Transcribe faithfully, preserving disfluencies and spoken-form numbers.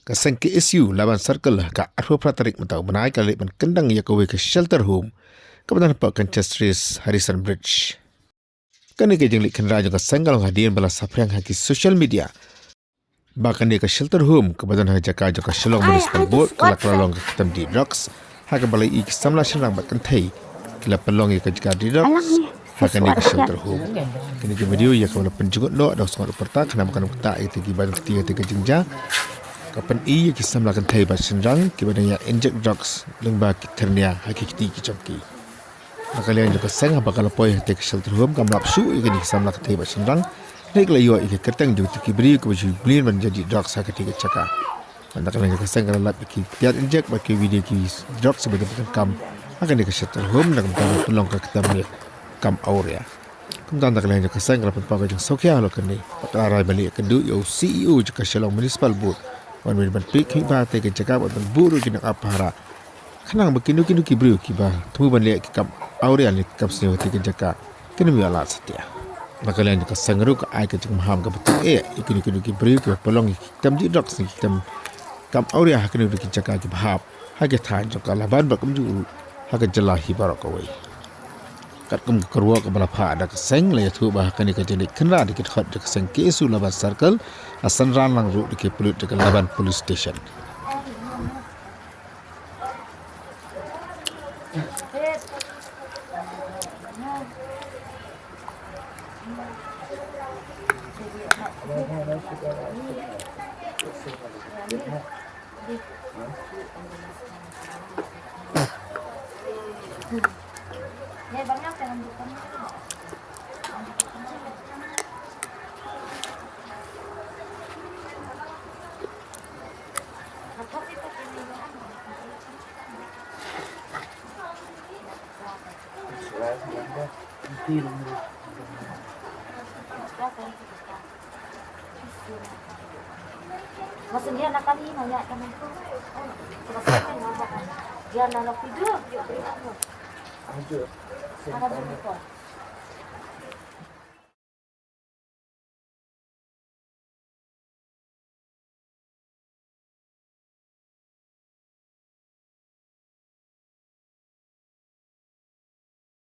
Ka seng K S U Laban Circle ha ka arphew phra tarik mynta u bnai ka la leit ban kyndang ïa kawei ka shelter home kaba don hapoh Canchestris Harrison Bridge. Kane ka jingleit khynra jong ka seng ka long hadien ba la saphriang ha ki social media ba kane ka shelter home kaba don ha ka jaka jong ka Shillong Municipal Board ka la kylla long ka ktem dih drugs, ha kaba la ïohi ki samla shynrang bad kynthei ki la pynlong ïa ka jaka dih drugs ha kane ka shelter home. Kane ka video ïa kaba la pynjngut noh da u sngewbha u pyrta khnang ba kan ym ktah ïa kata kiba don kti ha kata ka jingjia. Ka pyni ïa ki samla kynthei bad shynrang kiba dang ïa inject drugs lyngba ki thyrnia ha ki kti ki jong ki. Na ka liang jong ka seng, haba ka la poi ha kata ka shelter home kam lap shuh ïa kine ki samla kynthei bad shynrang. Hynrei ka la ïoh ïa ka kyrteng jong kito ki briew kiba ju mlien ban ïa dih drugs ha kata ka jaka. Na ka liang jong ka seng ka la lap ïa ki tiar inject bad ki video ki drugs ba dei ban kam ha kane ka shelter home, na ka bynta ban pynlong ka ktem ïa ka kam awria. Kumta na ka liang jong ka seng ka la pynpaw ka jingsngewkhia halor kane bad ka la rai ban leit ïakynduh ïa u C E O jong ka Shillong Municipal Board ban wan ban peit khmih bha ha kata ka jaka bad ban buh ruh ki nongap pahara khnang ba kino kino ki briew kiba thmu ban leh ki kam awria ne ki kam sniew ha kata ka jaka kin ym ïoh lad satia. Na ka liang jong ka seng ruh ka ai ka jingmaham kaba tyngeh ïa kino kino ki briew kiba pynlong ïa ki ktem dih drugs ne ki ktem kam awria ha kino kino ki jaka kiba hap ha ki thaiñ jong ka Laban bad kumjuh ruh ha ka jylla hi baroh kawei. Katkum ka kyrwoh kaba la phah da ka seng, la ïathuh ba ha kane ka jingleit khynra da ki dkhot jong ka seng K S U Laban Circle la synran lang ruh da ki pulit jong ka Laban Police Station. Masih dia nak kali nanya teman tu. Dia nak nak tidur, dia beri aku. Ada berita.